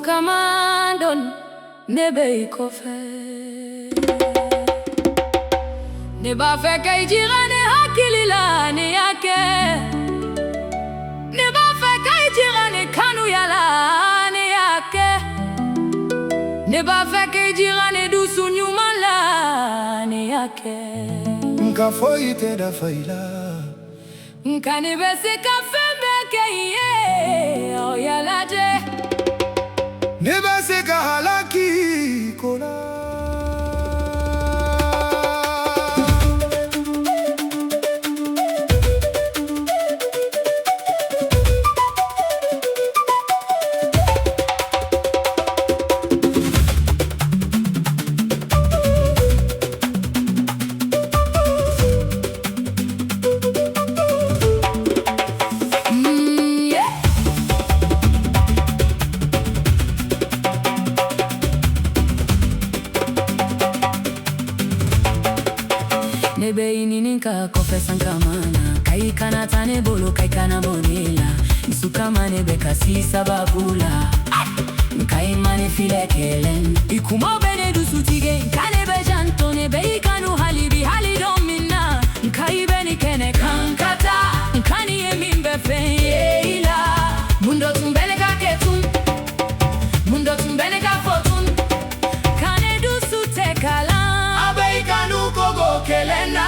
Kama don ne bɛ i kɔfɛ. Ne b'a fɛ ka i jira ne hakili la, ne y'a kɛ. Ne b'a fɛ ka i jira ne kanuya la, ne y'a kɛ. Ne b'a fɛ ka i jira ne dusu ɲuman la, ne y'a kɛ. Nka foyi tɛ dafa i la. Nka ne bɛ se ka fɛn bɛɛ kɛ i ye, o y'a lajɛ. Ne bɛ se ka halaki i ko la. Yeah. Ne bɛ i ɲininka kɔfɛ sankamana, ka i kana taa ne bolo, ka i kana bɔ ne la. Sukama ne bɛ kasi sababu la, nka i ma ne filɛ kelen. I kuma bɛ ne dusu tigɛ, nka ne bɛ janto, ne bɛ i kanu hali bi, hali don min na nka i bɛ nin kɛnɛ kan ka taa, nka nin ye min bɛ fɛn ye i la. Mun dɔ tun bɛ ne ka kɛ tun? Mun dɔ tun bɛ ne ka fɔ tun? Ka ne dusu tɛ kalan. A bɛ i kanu kogo kelen na.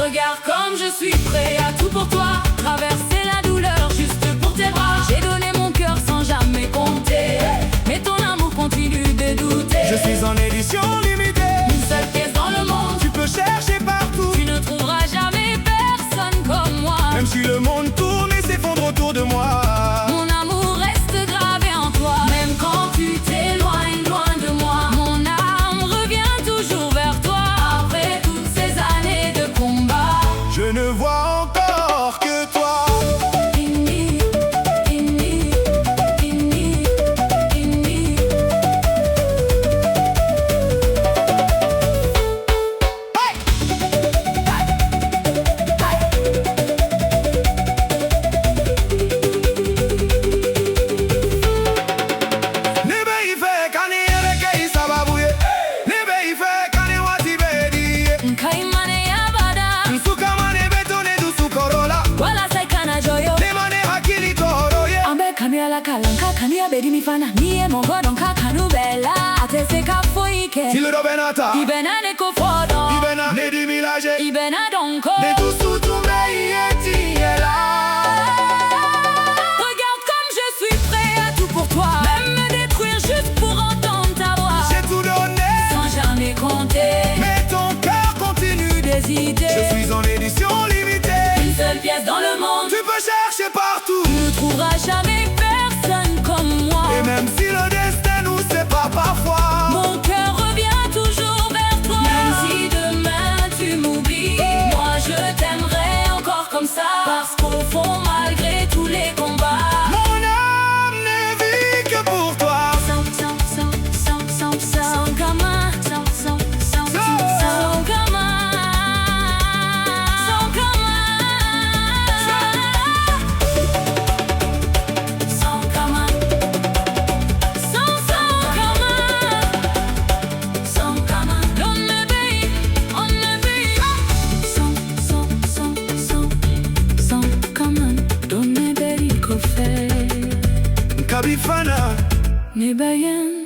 Regarde comme je suis prêt à tout pour toi. Traverser la douleur juste pour tes bras. J'ai donné mon cœur sans jamais compter, mais ton amour continue de douter. Je suis en édition limitée. Une seule pièce dans le monde. Tu peux chercher partout. Tu ne trouveras jamais personne comme moi. Même si le monde tourne et s'effondre autour de moi, mon amour reste gravé en toi. Même quand tu t'éloignes loin de moi, mon âme revient toujours vers toi. Après toutes ces années de combat, je ne vois encore que toi. Ini, ini, ini, ini. Hey! Ne bɛ i fɛ ka ni yɛrɛ kɛ i sababu ye. Ne bɛ i fɛ ka ni waati bɛɛ di i ye. Nka i ma ne abada. Nsukama ne bɛ to ne dusukɔrɔ la. Walasa i kana jɔyɔ. Ne ma ne hakili tɔɔrɔ ye. An bɛ kanuya la kalan ka kanuya bɛ dimi fana. N'i ye mɔgɔ dɔn ka kanu bɛɛ la, a tɛ se ka foyi kɛ. Tile dɔ bɛ na ta. I bɛna ne ko fɔ dɔn. I bɛna ne dimi lajɛ. I bɛna dɔn ko ne dusu tun bɛ i ye tiɲɛ la. Regarde comme je suis prêt à tout pour toi. Même me détruire juste pour entendre ta voix. J'ai tout donné sans jamais compter. Mais ton cœur continue d'hésiter. Je suis en édition limitée. Une seule pièce dans le monde. Tu peux chercher partout. Tu ne trouveras jamais personne comme moi. Et même si le destin nous sépare parfois, mon cœur revient toujours vers toi. Même si demain tu m'oublies, moi je t'aimerai encore comme ça. Parce qu'au fond, malgré tous les combats, mon âme ne vit que pour toi. Sans, sans, sans, sans, sans, sans kama. Sans, sans, sans, sans kama. Sans kama. Sans kama. Sans, sans kama. Sans kama. On ne vit, on ne vit. Sans, sans, sans, sans, sans kama. Don ne bɛ i kɔfɛ. Nka bi fana. Ne bɛ yan.